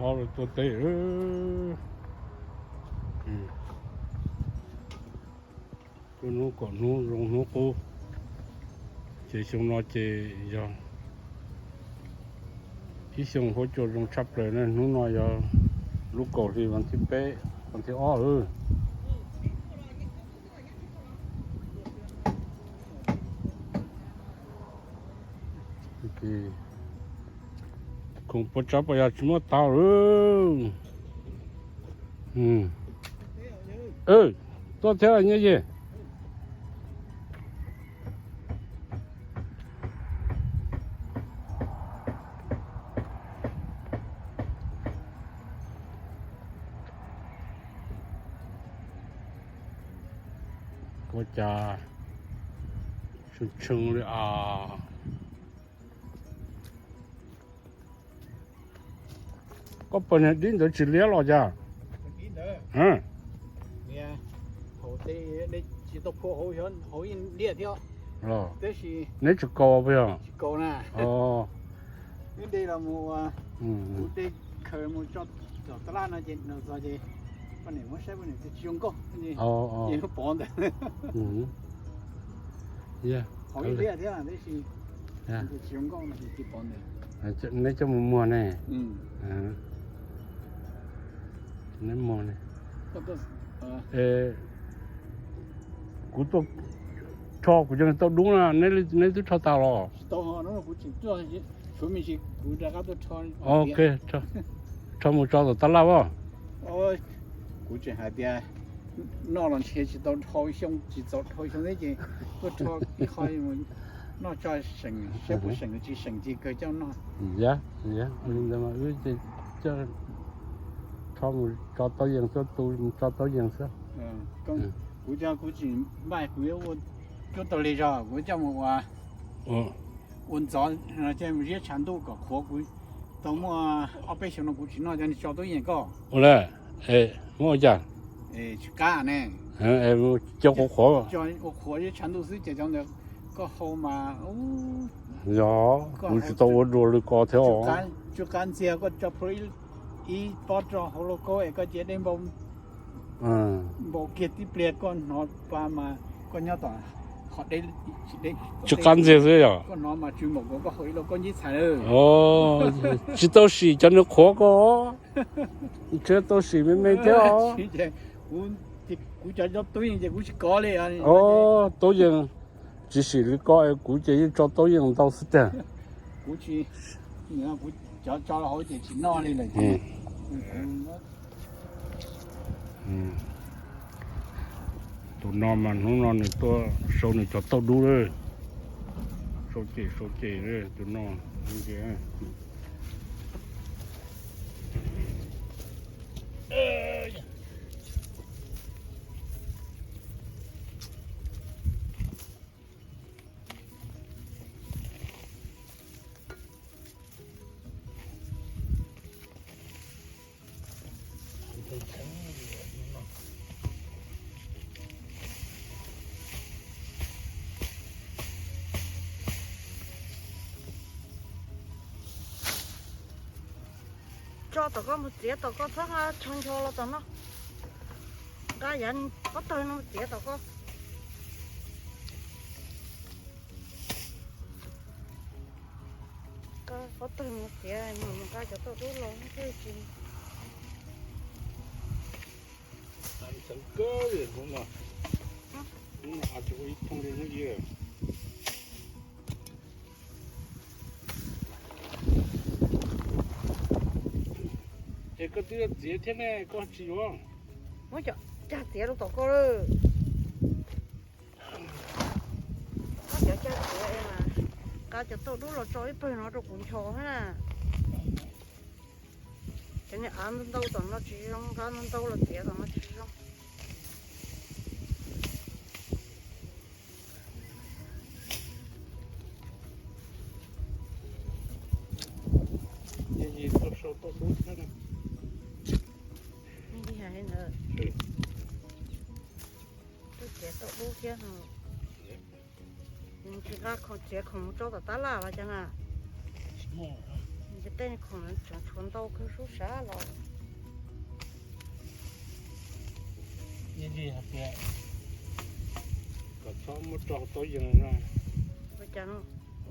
Ob lawv tuaj teb. Tuaj hnub kaum hnub zoo hnub qub, ces xyoo no ces yog ib xyoo huab cua zoo tshaj plaws na. Hnub no yog lub kaum hli vas thib peb, vas thib ob. Khoom puas tsav puas yog tsis muaj tau lawm. Tuaj thiab nyob ze. Ua cas tshee tshee li as. Koj pom niag dib ntawd tsis liab los cas? Neb tsis kaus puas yog? Neb coj mus muag ne. Neb muag ne. Kuv tuaj rho kuv cov tauj dub na, neb twb rho tas los? Ok, rho mus tso tom tab laj as. Kuv tseem hais tias noj los ntshe tsis tau dhau xyoo, tsis txaus dhau xyoo thiab ces tuaj rho ib qho noj tso, saib puas seem tsis seem ces kawg coj noj. Yog li ntawd mas wb rho mus tso tauj yees xwb, tu mus tso tauj yees xwb. Kuv cov kuv tsis npaj, kuv yuav ua cuab taug li zog, kuv coj mus ua, ua ntxov, coj mus ziab tshav ntuj kom qhuav. Kuv tau muaj ob peb xyoos no kuv tsis noj cov niag tso tauj yees koj. Ua li, muab ua cas? Tsis qab ne. Cov qhuav qhuav. Ua qhuav ziab tshav ntuj xwb ces cov ntawd koj hau mas. Yog, kuv tsis tau ua dua lwm ko thiab os. Tsw qab ntxiag, koj tso plhuav ib pob rau hauv lauj kaub es koj cia dej npau, npau kiag tib pliag koj hnov pa mas koj nyob tom qhov deb, tsw qab ntxiag xwb yog. Koj hnov mas tsw npaum nkaus koj hau ib lauj kaub ncib txhais lawm. Tsis tau sim cov nws qhuav ko, tsis tau sim me me thiab os. Kuv cov tauj yees ces kuv tsis kov li. Tauj yees tsis sim li ko es kuv ces yeej tso tauj yees ntau xwb tiag. Kuv tsis, kuv cov tso hauv ces tsis noj li lawm. Tus no mas hnub no nws tuaj sau nws cov tauj dub lawm. Sau cem sau cem tus no. Tso tom koj mus txiav tom koj, txhob nqa tsho ncho los tom no. Nqa yav pob tawg no txiav tom koj. Pob tawg no txiav, nqa cov tauj dub los thiaj tsis. Es koj twb yuav txiav thiab ne, koj tsis yuav? Muab cov cag txiav rau tom koj lawm. Muab cov cag txiav, nqa cov tauj dub los tso ib pawg no rau kuv ncho thiab na. Cov niag av ntau ntau tom no tsis zoo, nqa ntau ntau los txiav tom no tsis zoo. Tuaj txiav tauj dub thiab no. Nws tsis nqa khoom txiav khoom mus rau tom tab laj los cas na. Tej khoom tseem tshuav ntau kawg sub sab los. Ib li hais tias kom txhob muab rau tau yees no. Ua cas no?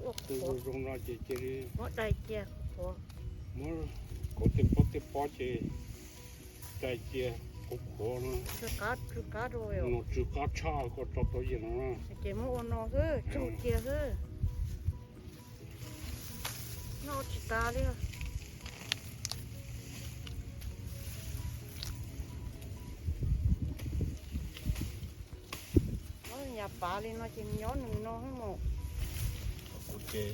Ua qhuav zoo no ces cia li muab dai cia qhuav. Muab kauv tej pob tej pob ces dai cia qhuav qhuav no. Tsw qab, tsw qab rau. Nws tsw qab tshaj koj rau tau yees no. Ces muab ua no xwb, tsug cia xwb. Noj tsis tas li. Nyob nyas pav li no ces nyob nws no mus. Kuv ces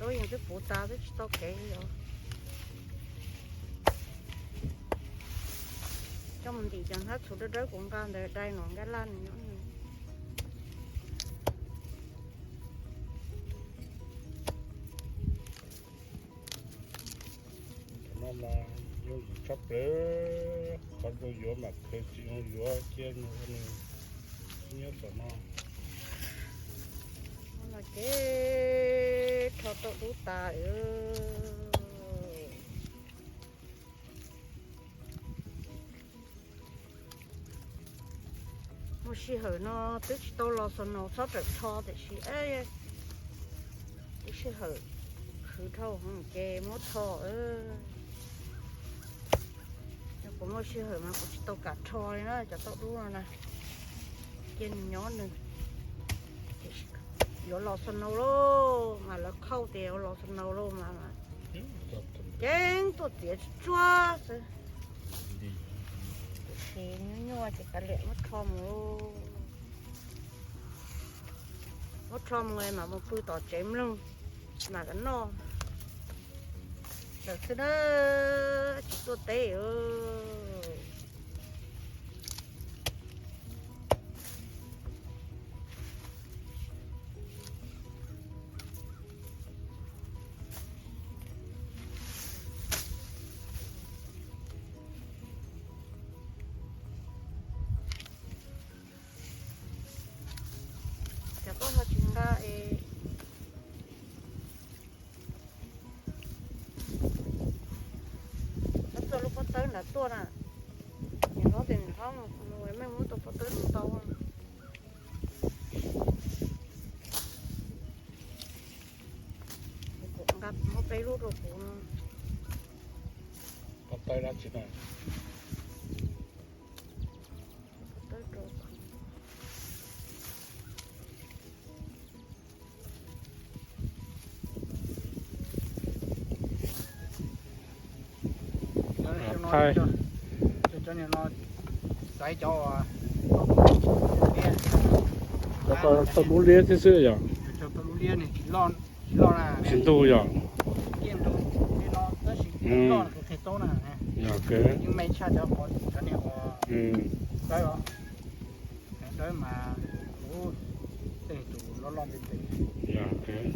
lub yees twb puv tas twb tsis tau kev li os. Coj mus ntim cov hnab txhuv dawb dawb kuv nqa ntawd dai no nkaj laj nws nyob nws. Cov no mas yooj yim tshaj plaws, qhov zoo yuav mas khaws tsis zoo yuav cia nws ua nws nyob tom no. Ces rho tau dub tas. Muaj sij hawm no twb tsis tau los xo naus txhob rawm rho tiam sis ib sij hawm khwv dhau ces muab rho. Kuv muaj sij hawm mas kuv tsis tau kam rho li na cov tauj dub no na. Cia nws nyob nws. Yuav los xo naus lauj mas lawv qhauj tias yuav los xo naus lauj mas ceeb tuaj txiav tsuag xwb. Tiam sis nyuaj nyuaj ces kav liam muab rho mus. Muab rho mus mas mus pw tom tsev mloog mas kom noj lawm xwb na, tsis tuaj teb. Ces koj ho tsis nqa es txog lub pob tawb nrad tuaj na. Nim no ces nws hlob mus meej muab tau pob tawb ntau. Kuv nqa muab peb lub rau kuv. Pob tawb dab tsi na? Thaij cov no, xaiv cov tau dub liab thiab xwb yom. Tsis loj na, tsis ntug yom. Tab sis loj qhia tau na. Yeej me tshaj cov qhov cov niag uas dawb os. Dawb mas ub, tej tus loj loj ntev ntev.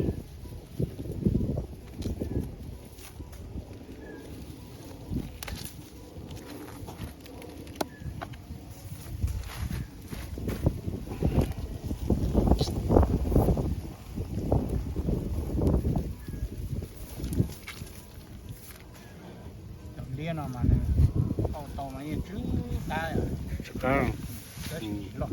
Cov liab no mas nws qau tau mas yeej tsw qab, tsw qab, tab sis loj.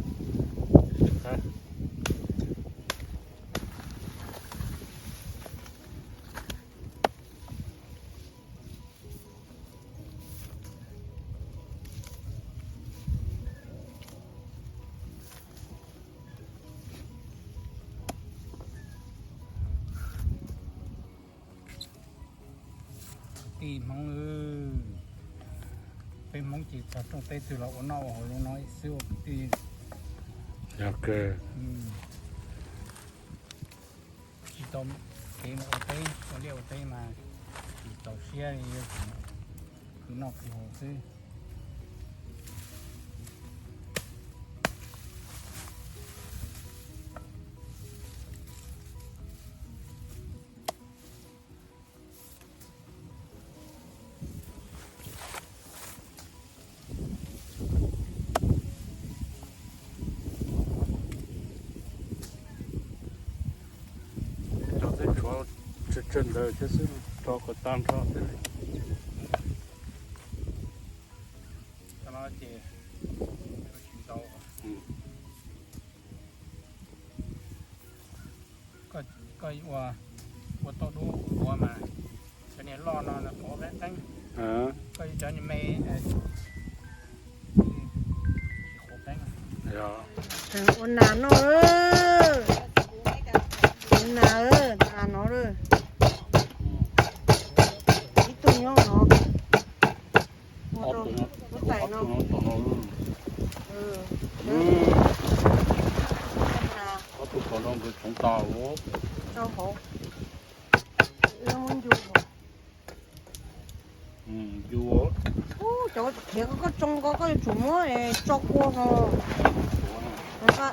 Kwv tij Hmoob, peb Hmoob ces txog rooj teb twg los ua noj ua haus zoo no xwb ua kwv tij. Yog kawg. Tsis tau kev mus ua teb ua liaj ua teb mas tsis txaus siab li, yuav tsum khwv noj khwv haus xwb. Cov twb tshuav tsawg tsawg ntawd thiab xwb. Rho kom tag nrho xwb. Cov no ces tsis ntau. Koj ua, ua tauj dub ua mas cov niag loj no nws qhuav qeeb qeeb. Koj yuav cov niag me tsis qhuav qeeb. Ua nas no, ua nas, nas no, ib tug nyob no, ua rau lub tais no. Ob tug kaus no nkawd tsoov tas rau hauv. Cov khiav koj tsoo ko koj yuav tsum muab tso kua ho. Nqaij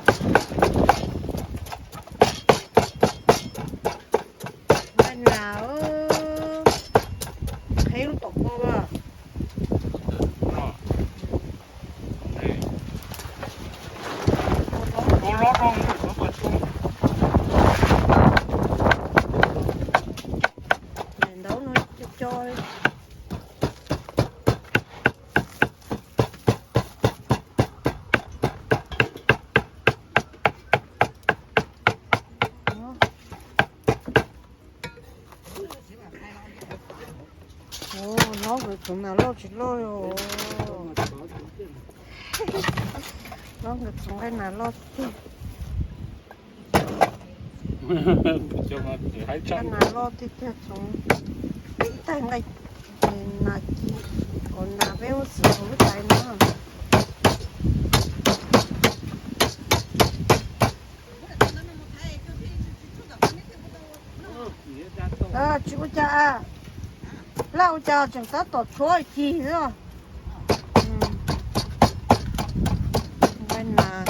nas, qheb lub tom ko. Ntau no co co. Hlob nkawd txhoov nas loj tsis loj li. Hlob nkawd txhoov nqaij nas loj tiag. Nqaij nas loj tiag tiag, txhoov ib tais nqaij nas ci, kom nas peb ua xwm hauv lub tais no. Tsis ua cas, laj ua cas tseem tab tom tshuav cig xwb. Nqaij nas,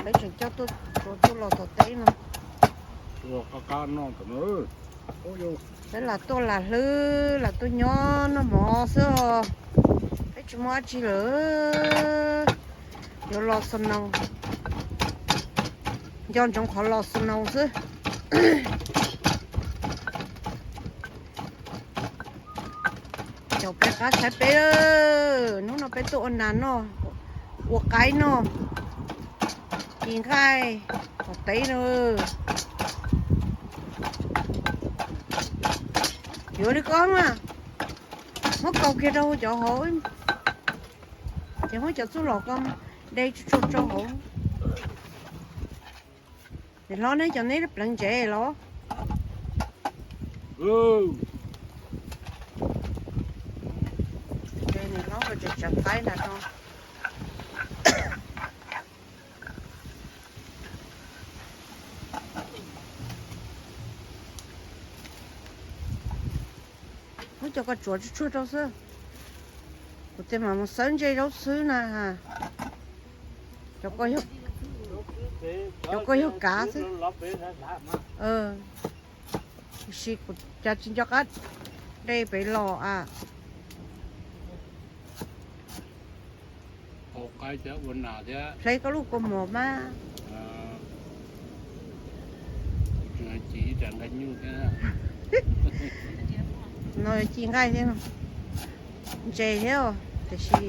peb tseem coj tuaj tsuav tuaj los tom teb no. Peb lam tuaj lam hlwb lam tuaj nyob noj mov xwb os. Peb tsis muaj dab tsi lawm. Yuav los snow, nco ntsoov qhov los snow xwb. Caum peb qab tshaib peb. Hnub no peb tuaj ua nas noj, ua qaib noj, ci nqaij tom teb no. Yuav li koj mas, muab kaus kiag rau cov hauv, ces muab cov txuj lom ko de tsuag tsuag rau hauv. Niam hlob, neb cov neb pleev ntsev los? Niam hlob ko tseem tseev qaib ntag no. Muab cov ko tsuav tsuag tsuag rau xwb. Kuv tias mam mus xawb ntse zaub xwb na. Cov ko yog kav xwb. Tiam sis kuv cas tsis nco qab de pem los a. Hle koj lub kua mom mas. No ci nqaij thiab no, ntses thiab, tiam sis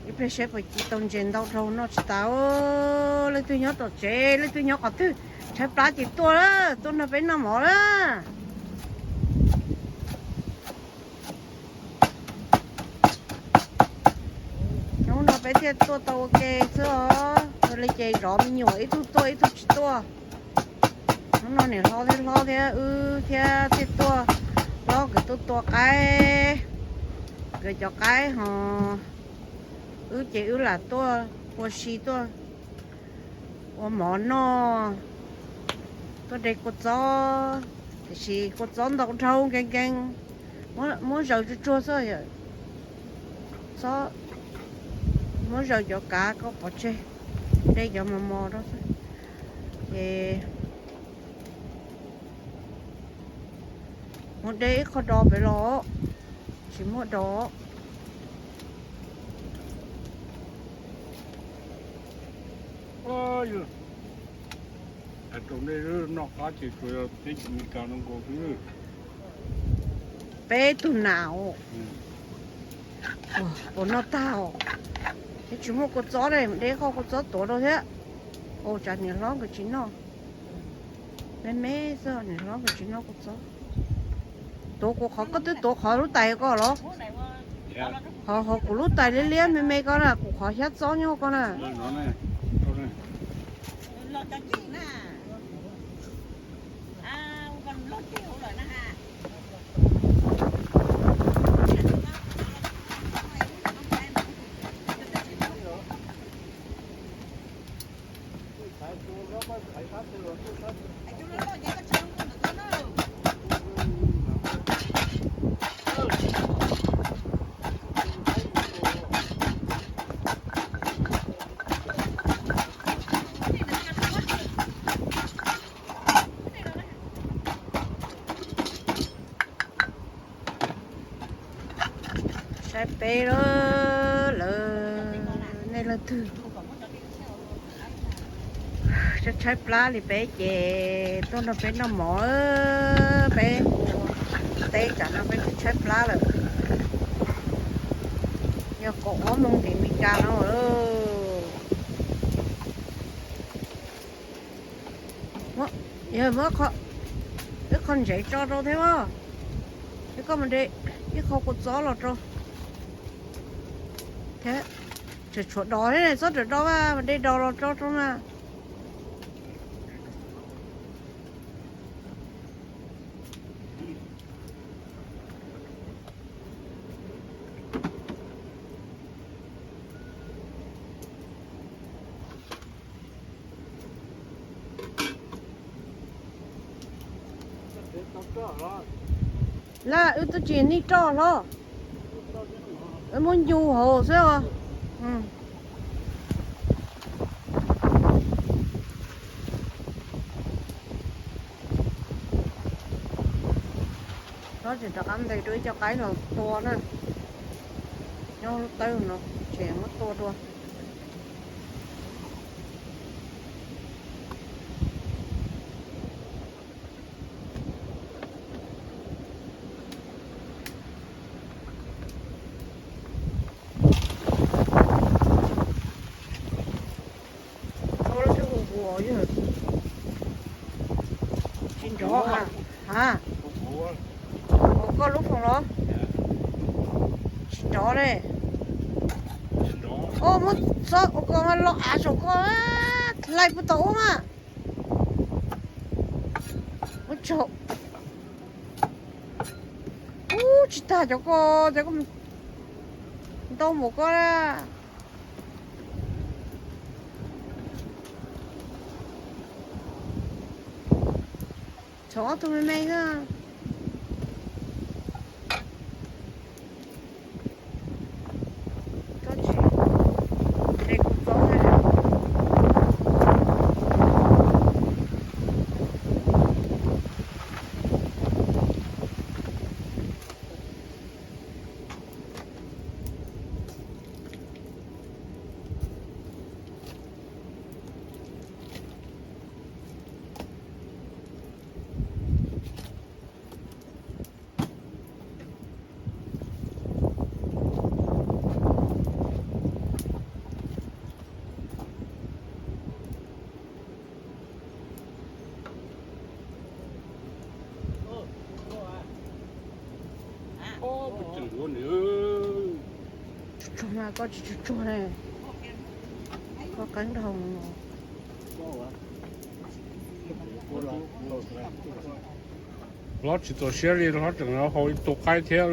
ib pliag saib puas ci tau ntses ntau dhau noj tsis tas. Leej twg nyob tom tsev, leej twg nyob qhov twg tshaib plab ces tuaj, tuaj nrog peb noj mov na. Hnub no peb thiaj tuaj tau ua ke xwb os. Ua li ces zov me nyuam ib tug tuaj ib tug tsis tuaj. Hnub no niam hlob thiab hlob thiab wb thiaj thiaj tuaj. Hlob nkawd tuaj tua qaib, nkawd cov qaib ho wb ces wb lam tuaj ua si tuaj ua mov noj, tuaj de kua txob, tiam sis kua txob ntau dhau nkees nkees, muab zaws tsuag tsuag xwb. Muab zaws cov kav koj pov tseg, de cov mos mos rau xwb. Ces muab de ib qho do pem los, tsis muaj do. Rau nej noj qab ces tsuas yog teb chaws Amelikas no nkaus xwb. Peb tug nas, puas noj tag os? Peb tsis muaj kua txob ne, de qho kua txob tuav rau thiab. Ua cas niam hlob nkawd tsis noj? Me me xwb, niam hlob nkawd tsis noj kua txob. Tuav kuv qhov, koj twb tuav qhov lub tais ko los? Ho, ho kuv lub tais liab liab me me ko na, kuv qhov xyab txob nyob ko na. Saib peb lawm, nej leej twg tshaib plab li peb ces tuaj nrog peb noj mov, peb ua teb tsam no peb twb tshaib plab lawm. Yog kaum ob moos tim Meskas no. Yog muab ib qho ntsev tso rau thiab os. Thiab koj mus de ib qho kua txob los rau thiab. Tseem tshuav dos thiab, txhob rawm dos mas, de dos los tso rau mas. Na wb twb tsis nij roj hlo, wb muab ncu hauv xwb os. Tsob tseem rov qab ntes rau ib co qaib los tua na. Nyob lub tawb no tseem muab tua dua. Tsis nrov ha. Ha, ua koj lub foom los? Tsis nrov ne. Ua muab txhob ua ko los av saum ko, hlais puag tom ub mas. Ua tsaug. Ub, tsis tag cov ko, cov ko ntau npaum ko na. Txhoov ob tug me me na. Koj tsis de kuv txob thiab. Tsuag tsuag na, koj tsis tsuag tsuag ne. Koj qeeb dhau. Hlob tsis txaus siab li, hlob tseem hau ib tug qaib thiab.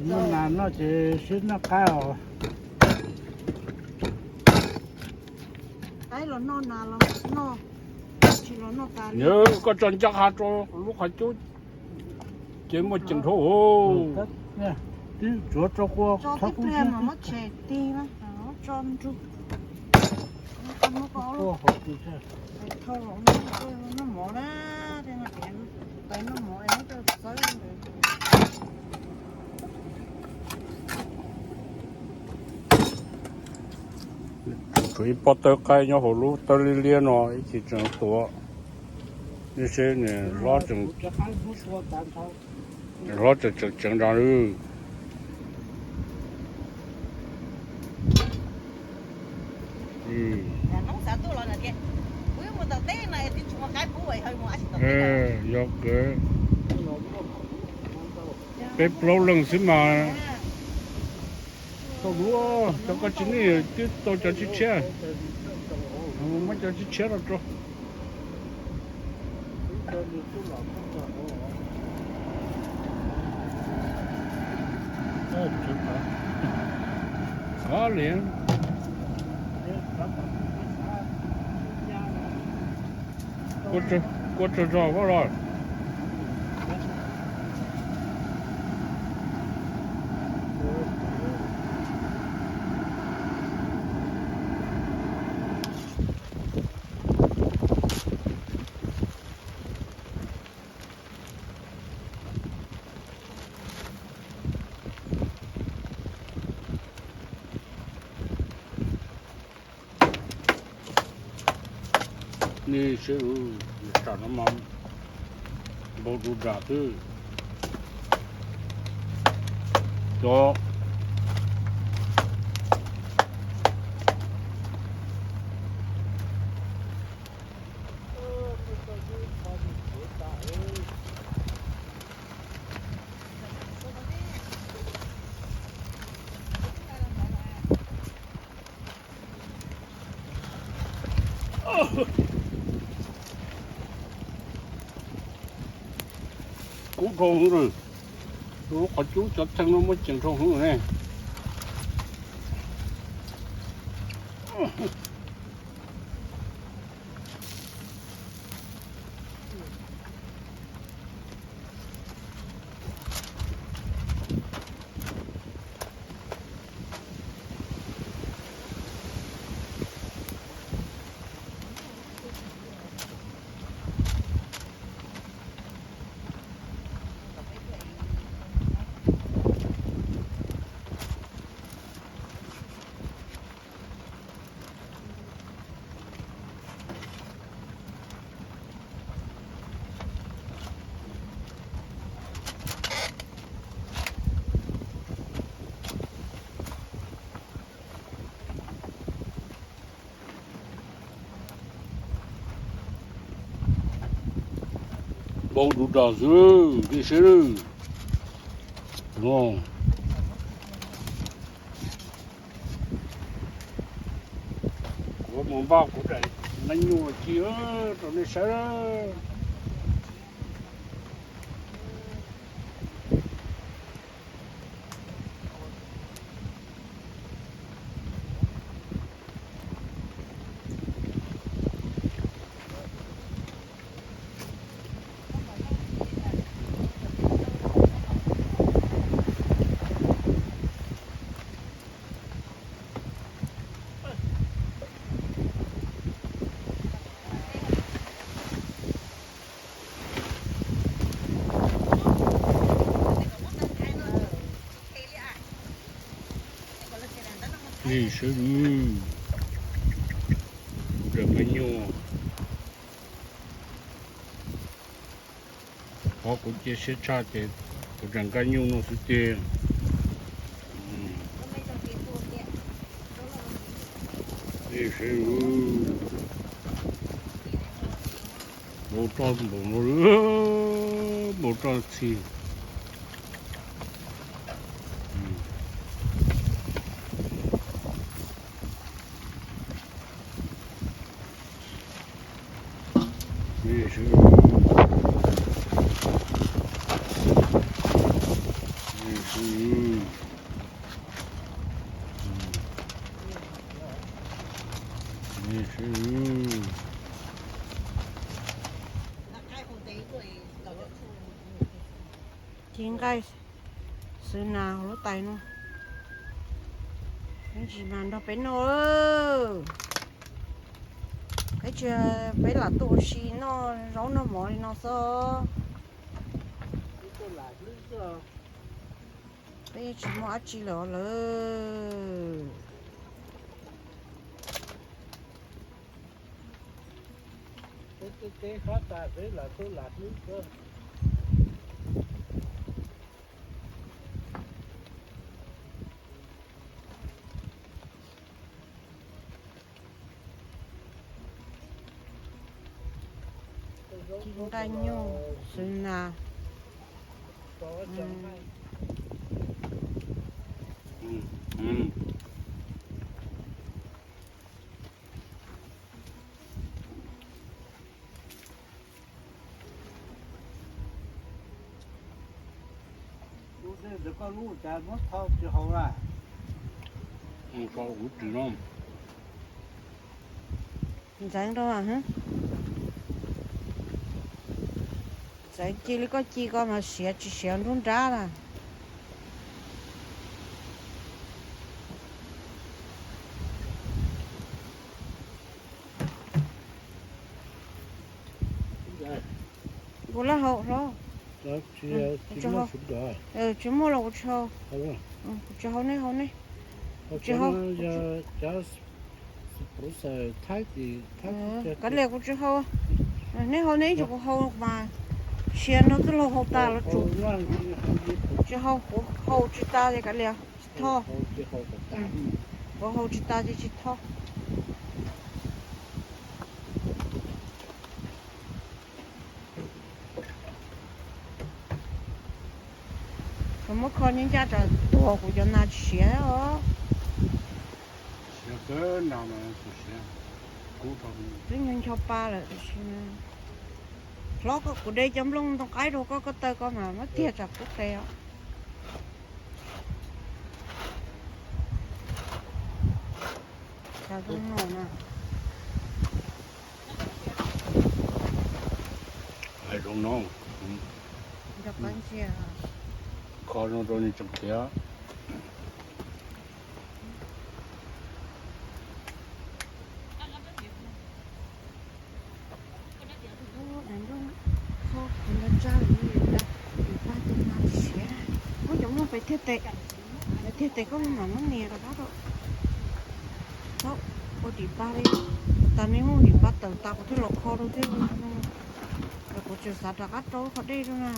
Muaj nas noj ces sib noj qaib os. Yog koj tso ncaj qha rau lub qhov cub ces muaj ceem dhau. Tib tsuav rau kua tib pliag mas muab tshem tig na, tso nrug. Thau los noj mov na, tej no tias tais noj mov es muab rau txawb ntawd. Tshuav ib pob tawb qaib nyob hauv lub tawb liab liab no ib chim tseem tuav. Nej seb nws hlob tseem, hlob tseem tseem tseev nrad lawm. Yog kawg, peb plaub leej xwb mas. Tau lub, cov koj tsis nej twb tau cov tshiab tshiab, muab cov tshiab tshiab rau rau. Kov li. Kua tsawg zog koj los? Nej seb, tsam no mas npau ru nram xwb. Cov Kub dhau hwv lawm, lub qhov cub cov theej no muaj ceem dhau hwv ne. Npau ru nram xwb, nej saib. Kuv mus npaj kuv daim nqaij nyuj ci rau nej saib. Ej, sawv daws, kuv daim nqaij nyuj. Qhov kuv cia siab tshaj ces kuv daim nqaij nyuj no xwb tiag. Ej, sawv daws, npau roj npaum no, npau roj txhi. Ci nqaij xwb na lub tais no. Ib ntsis mas nrog peb noj. Peb tsis, peb lam tuaj ua si noj zaub noj mov li no xwb. Peb tsis muaj dab tsi lawm lawm. Teb teb hob tas xwb los tub los hlwb xwb. Nqaij nyuj xwb na. Ntxeev rau, ntxeev ci li koj ci ko mas siav tsis siav nruab nrab na. Kuv laj hau hlob. Tsis muaj los kuv tsis hau. Kuv tsis hau, nej hau nej. Kuv tsis hau. Kav liam kuv tsis hau. Nej hau nej ib tsam kuv hau mas siav no twb los hau tas los tsum. Tsis hau, kuv hau tsis tas ces kav liam tsis thoj. Kuv hau tsis tas ces tsis thoj. Kuv muab kho nyob ncaj tsam tuag kuv cov nas tsis siav os. Twb ncho ncho pa lawm tiam sis hlob, kuv de cov nplooj ntoo qaib rau koj, koj taw koj mas muab tiag tsam kub qe os. Xav zoo no na. Hais zoo no, kho no rau nws tseem tiav. Muab cov nplooj pem thiaj tes, pem thiaj tes koj mam muab nias rov qab rau. Txhob ua dim pab li, tas nej muab dim pab tawm tas kuv thiaj los kho rau thiab. Kuv tseem xav rov qab rau qhov dej rau na.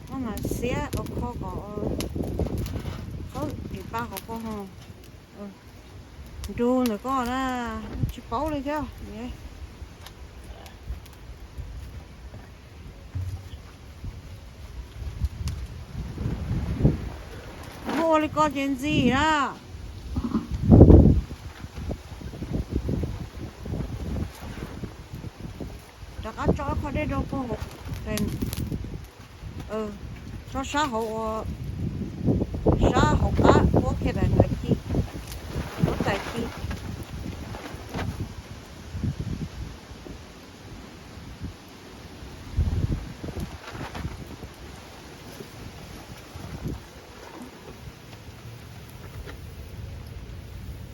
Koj mas xiab ua kho kom txhob dim pab qhov koj ho nrug ntawm koj na, tsis paub li thiab. Muab ua li ko ces ntxim na. Rov qab tso qhov dej rau puag hauv, tso sab hauv, sab hauv qab ua kiag daim ntawd ci, ua tais ci.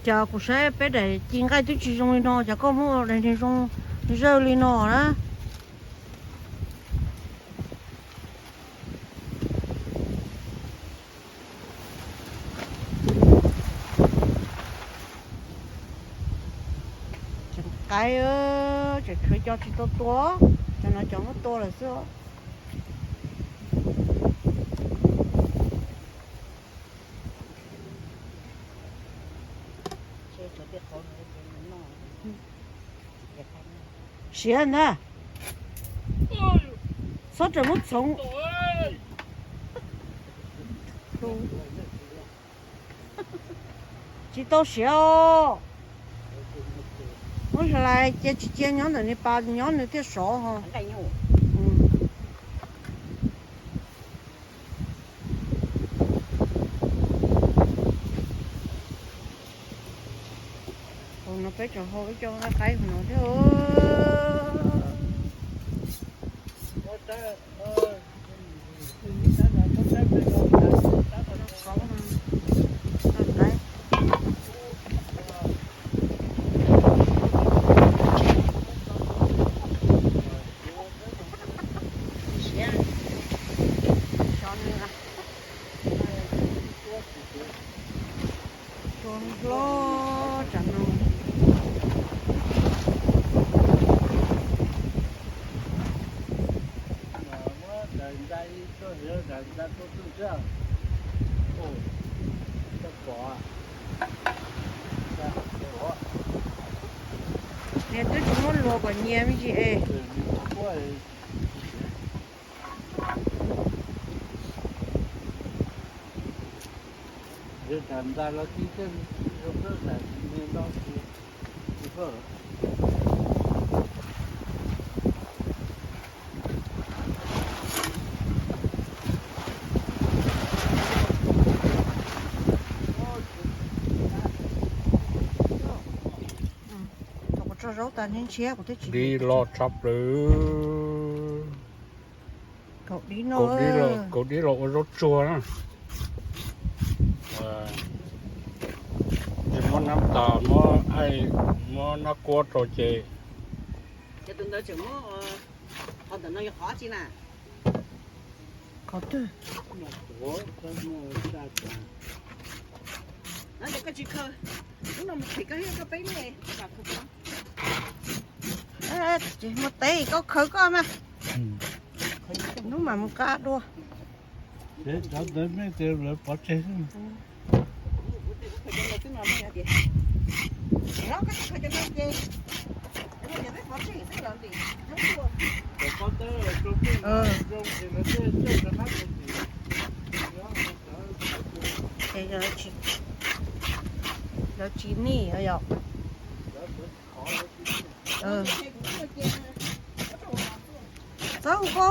Cas kuv saib peb daim ci nqaij twb tsis zoo li no, cas koj muab daim niag zoo zawj li no na. Tseem qaib, tseem tshuav cov tsis tau tua, cov no cov muab tua lawm xwb. Siav ntag, txhob rawm muab txhoov. Tsis tau siav os. Muab hlais cia tsis cia nyob ntawm nws pas nyob nws thiaj sov ho. Hauv no peb tseem hau ib co nqaij qaib hauv no thiab. Tsuag hlob tsam no. Niag twb tsis muab luag kom nyias me ntsis es. Thaum kuv tso zaub tas ntshiab kuv twb tsis dib los tshaj plaws. Kaum dib no, kaum dib los ua zaub tsuag na. Tsis muab nab tas, muab, muab nab kuab rau ces. Qhov ntawm no yog qhov tsi na? Qhov twg? No ces koj tsis khaws, lub no mus them koj thiab koj peb me. Ces muaj teb koj khaws koj mas. Hnub mam mus qab dua. Cov ntawd me ces lawv pov tseg xwb. Ces lawv tsis nij yom. Txhob hu koj.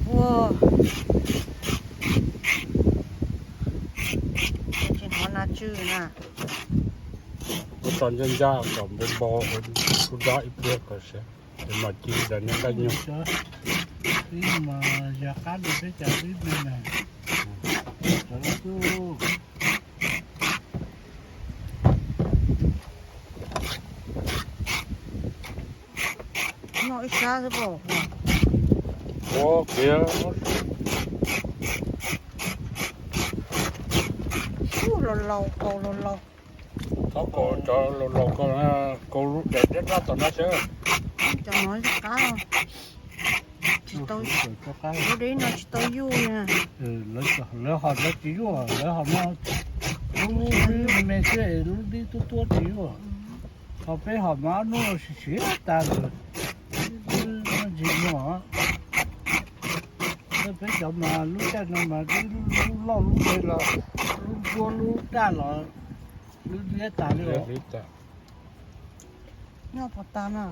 Ua, tsis hnov nas tsw na. Ua tso ncaj ncaj kom npau npau, ua tub dab ib pliag kom siav, ces mam ci daim niag nqaij nyuj. Ib mas yog qab li peb cov ib me na. Cov loj xwb. Noj ib sab xwb pom. Ua kiag. Ub, laus laus, kaus laus laus. Txhob kaus cov laus laus, kaus, kaus lub daim deb dab tom no xwb. Cov no qab. Tsis tau, lub deb no tsis tau yuj na. Lawv ho lawv tsis yuj, lawv ho no lub me xwb, lub dib tuab tuab tsis yuj. Ho peb ho mas ob hnub no siav siav tas lawm, ntsis no. Peb cov mas lub caij no mas dib lub loj lub me los, lub ncuab lub daj los, lub liab tas li. Nyob puas tas na?